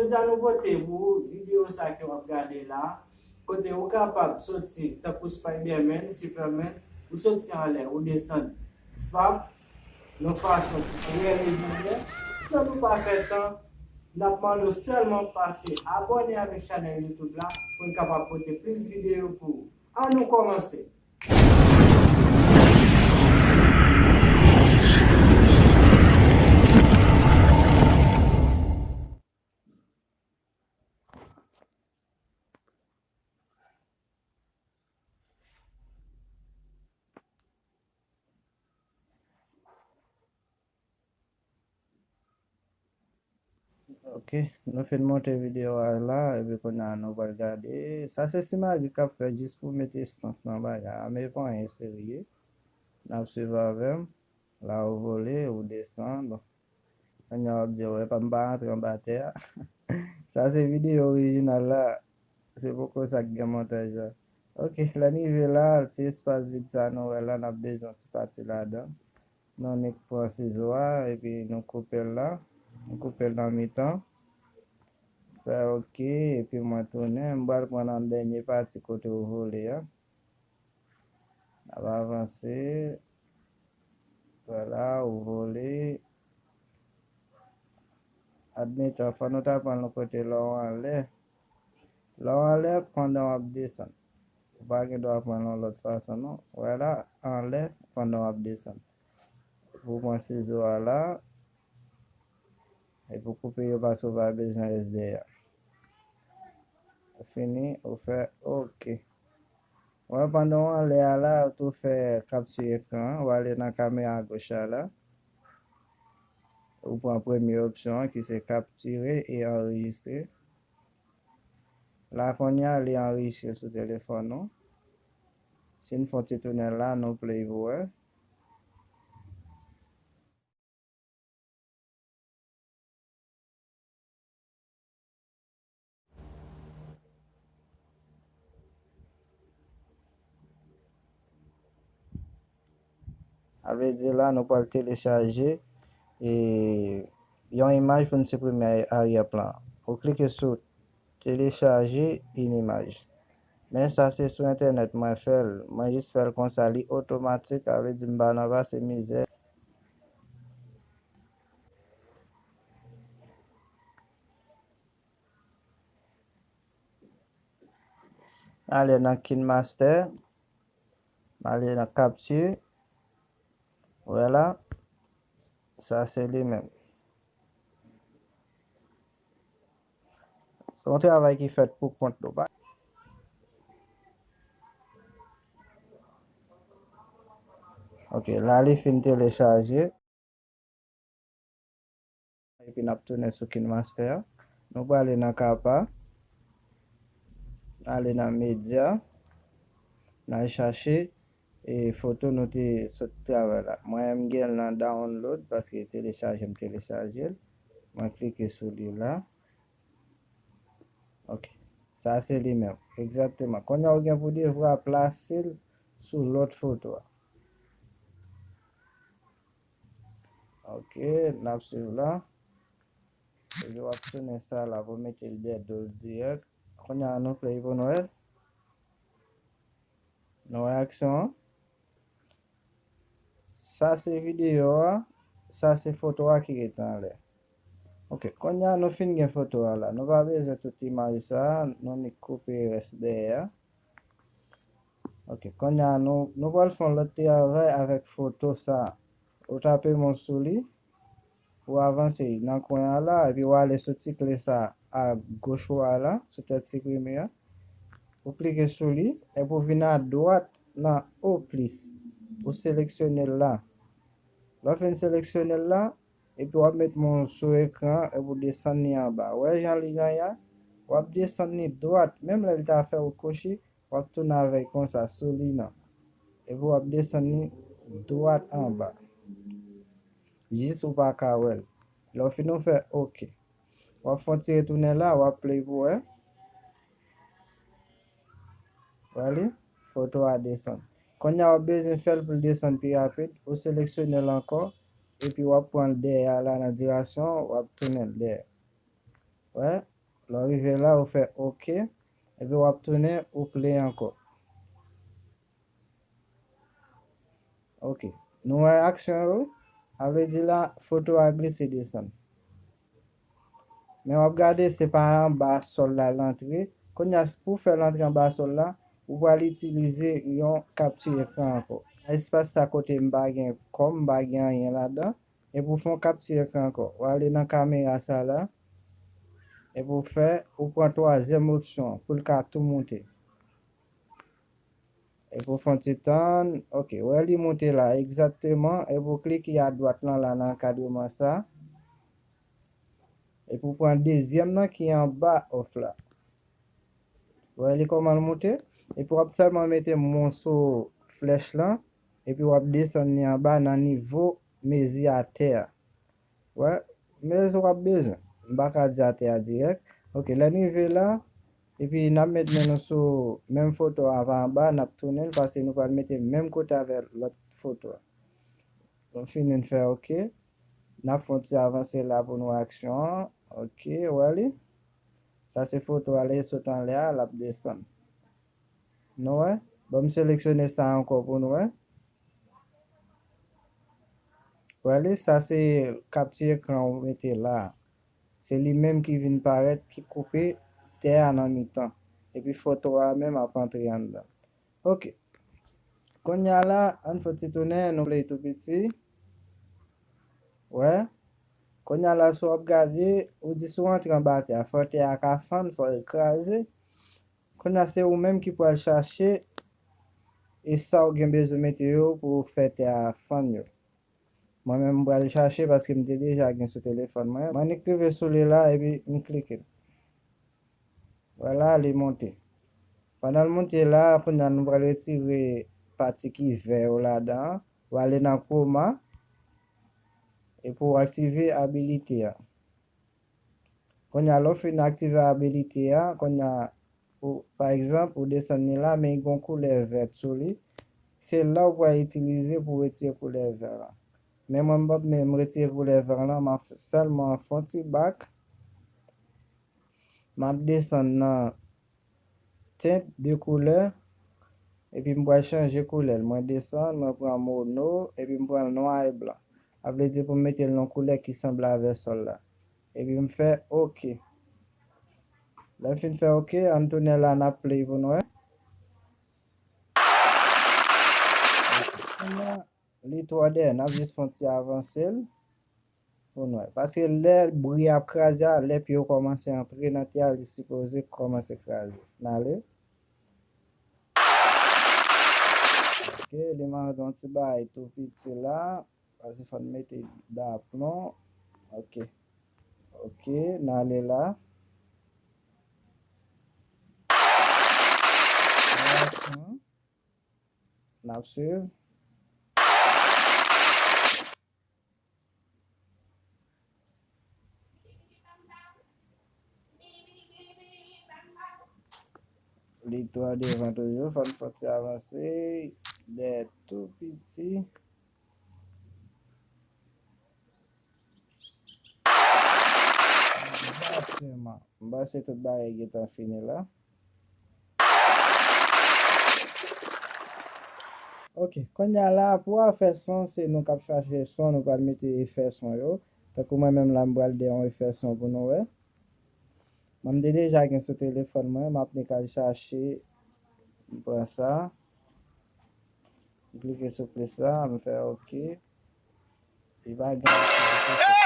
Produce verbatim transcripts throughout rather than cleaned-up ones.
Jodi a nou pote pou ou videyo sa ke w ap gade la, kote ou kapab soti tankou Spider-Man, Superman, ou soti anlè, ou desann vap yon fason ki trè lejanè. San nou pa fè tan, n ap mande w sèlman pase abòne avèk chanèl YouTube la pou n kapab pote plis videyo pou ou. An nou kòmanse! Ok, nou fin monte videyo a la, epi kounye a nou pral gade. Sa se simagri k ap fè jis pou mete sans nan bagay la, men pa anyen serye. N ap swiv avè m. La ou vole, ou desann. Bon. Kounye a w ap di, wè, pa m pa rantre anba tè a. Sa se videyo orijinal la. Se poko sa k gen montaj la. Ok, lè n rive la, ti espas vid sa nou wè la, n ap bezwen yon ti pati ladan. Nou nik pran sizo a, epi nou koupe l la. Nou koupe l nan mitan. Fè ok, epi mwen tounen. M pral pran nan dènye pati kote ou vole a. N ap avanse. Vwala, ou vole. Admetan, fò nou ta pran l yon kote lè w anlè. Lè w anlè, pandan w ap desann. Ou pa gen dwa pran l yon lòt fason, non. Vwala, anlè, pandan w ap desann. Pou w pran sizo a la, epi w koupe yo paske w pa bezwen rès dèyè a. Ou fini, ou fè ok. Wè, pandan w anlè a la, ou tou fè kapti ekran an, ou ale nan kamera goch la la. Ou pran premye opsyon an ki se kaptire e anrejistre. La kounye a, li anrejistre sou telefòn ou. Si n fè yon ti tounen la, nou play pou wè. Sa vle di la, nou pral telechaje, e, yon imaj pou n siprime aryè plan an. Ou klike sou telechaje une image. Men sa se sou entènèt mwen fè l. Mwen jis fè l konsa, li otomatik, sa vle di m pa nan pase mizè. Ale nan KineMaster. M ale nan capture. Vwala. Sa se li menm. Se yon travay ki fèt pou kont nou. Ok, la li fin telechaje. Epi n ap tounen sou KineMaster a. Nou prale nan CAPA. Ale nan medya. N al chache, e, foto nou te sot travay la. Mwen, m gen l nan download paske telechaje m telechaje l. Mwen klike sou li la. Ok. Sa se li menm. Egzakteman. Kounye a ou gen pou devwa plase l sou lòt foto a. Ok, n ap swiv la. Epi w ap tounen sa la pou mete l dèyè do l dirèk. Kounye a nou play pou nou wè. Nou wè aksyon an. Sa se videyo a. Sa se foto a ki rete anlè. Ok, kounye a nou fin gen foto a la. Nou pa bezwen tout imaj sa a. Nou nik koupe rès dèyè a. Ok, kounye a nou, nou pral fè yon lòt travay avèk foto sa a. Ou tape mo sou li, ou avanse nan kwen an la, epi ou ale sou ti kle sa a goch ou a la, sou tèt siprime a. Ou klike sou li, epi ou vin adwat nan o plis. Ou seleksyone l la. Lè w fin seleksyone l la, epi w ap met mo sou ekran an, epi w desann li anba. Ou wè jan li genyen a? W ap desann li dwat, menm lè li ta fè w kwochi, w ap tounen avè l konsa sou li nan. Epi w ap desann li dwat anba. Jis ou pa ka wè l. Lè w fin ou fè ok. W ap fè yon ti retounen la, w ap play pou wè. Wè li? Foto a desann. Kounye a w ap bezwen fè l pou l desann pi rapid. Ou seleksyone l ankò. Epi w ap pran l dèyè a la nan direksyon, w ap tounen l dèyè. Wè? Lè w rive la, ou fè oke, epi w ap tounen, ou play ankò. Oke. Nou wè aksyon yo? Sa vle di la, foto a glise desann. Men w ap gade, se pa anba sòl la l antre. Kounye a, pou fè l antre anba sòl la, ou pral itilize yon kapti ekran ankò. Espas sa kote m pa gen kòb, m pa gen anyen ladan. Epi w fè yon kapti ekran ankò. W ale nan kamera sa la. Epi w fè, ou pran twazyèm opsyon an pou l ka tou moute. Epi w fè yon ti tann. Oke, wè li moute la, egzakteman. Epi w klike adwat lan la nan ankadreman sa. Epi w pran dezyèm nan ki anba òf la. Wè li kòman l moute? Epi w ap sèlman mete moso flèch lan, epi w ap desann li anba nan nivo mezi atè a. Wè, mezi w ap bezwen. M pa ka di atè a dirèk. Oke, lè n rive la, epi n ap met men nou sou menm foto a pa anba, n ap tounen l paske nou pral mete l menm kote avèk lòt foto a. Nou fini n fè oke. N ap fè yon ti avanse la pou n wè aksyon an. Oke, wè li. Sa se foto a, lè l sot anlè a, l ap desann. Nou wè? Ban m seleksyone sa ankò pou n wè. Wè li, sa se kapti ekran ou mete la. Se li menm ki vin parèt, ki koupe tè a nan mitan. Epi foto a menm ap antre anndan. Oke. Kounye a la, ann fè ti tounen, nou play tou piti. Wè. Kounye a la, si w ap gade, ou di si w antre anba tè a, fò tè a ka fann, fò l kraze. Kounye a, se ou menm ki pral chache e sa w gen bezwen mete yo pou w fè tè a fann yo. Mwen menm, m pral chache paske m te deja gen sou telefòn mwen. Mwen annik rive sou li la epi m klike l. Vwala, li monte. Pandan l monte la, kounye a nou pral retire pati ki vè yo ladan an. W ale nan chroma epi w aktive abilite a. Kounye a, lè w fin aktive abilite a, kounye a, ou, pa egzanp, ou desann li la, men gen yon koulè vèt sou li. Se la ou pral itilize pou w retire koulè vè lan. Men mwen, m p ap menm retire koulè vè lan, m ap sèlman fè yon ti bak. M ap desann nan tint de koulè, epi m pral chanje koulè l. Mwen desann, mwen pran mono, epi m pran l nwa e blan. Sa vle di pou m mete l nan koulè ki sanble avè sòl la. Epi m fè oke. Lè m fin fè oke, ann tounen la n ap play pou n wè. Kounye a, li twò dèyè, n ap jis fè yon ti avanse l pou n wè. Paske lè bri a ap kraze a, lè pye yo kòmanse antre nan tè a, li sipoze kòmanse kraze. N ale. Oke, li mande yon ti bagay tou piti la. Paske fò n mete daplon. Oke. Oke, n ale la. N ap swiv. Li twò devan toujou, fò n fè ti avanse. Dèyè tou piti. Egzakteman. M panse tout bagay gentan fini la. Oke, kounye a la, pou afè son, se nou k ap chache son, nou pral mete efè son yo. Tankou mwen menm la, m pral dèyè yon efè son pou nou wè. Mwen, m te deja gen sou telefòn mwen, m ap nik al chache, m pran sa. M klike sou plis la, m fè oke. Li pa gen aktivite.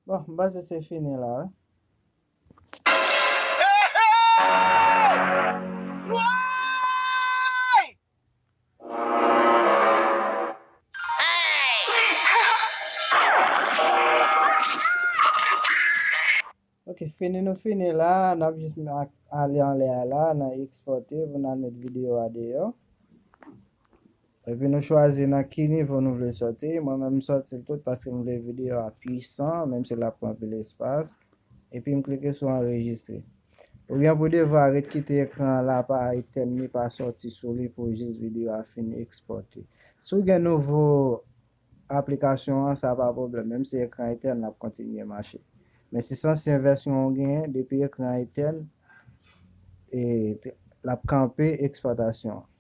Bon, m panse se fini la, wi. Ok, fini nou fini la, n ap jis al anlè a la, nan ekspòte pou n al met videyo a deyò. Epi nou chwazi nan ki nivo nou vle sòti. Mwen menm m sòti l tout paske m vle videyo a pwisan, menm si l ap pran anpil espas. Epi m klike sou anrejistre. Ou gen pou devwa ret kite ekran an la pa etèn ni pa sòti sou li pou jis videyo a fin ekspòte. Si w gen nouvo aplikasyon an, sa pa pwoblèm. Menm si ekran etèn, l ap kontinye mache. Men si se ansyen vèsyon w genyen, depi ekran etèn, e, l ap kanpe ekspòtasyon an.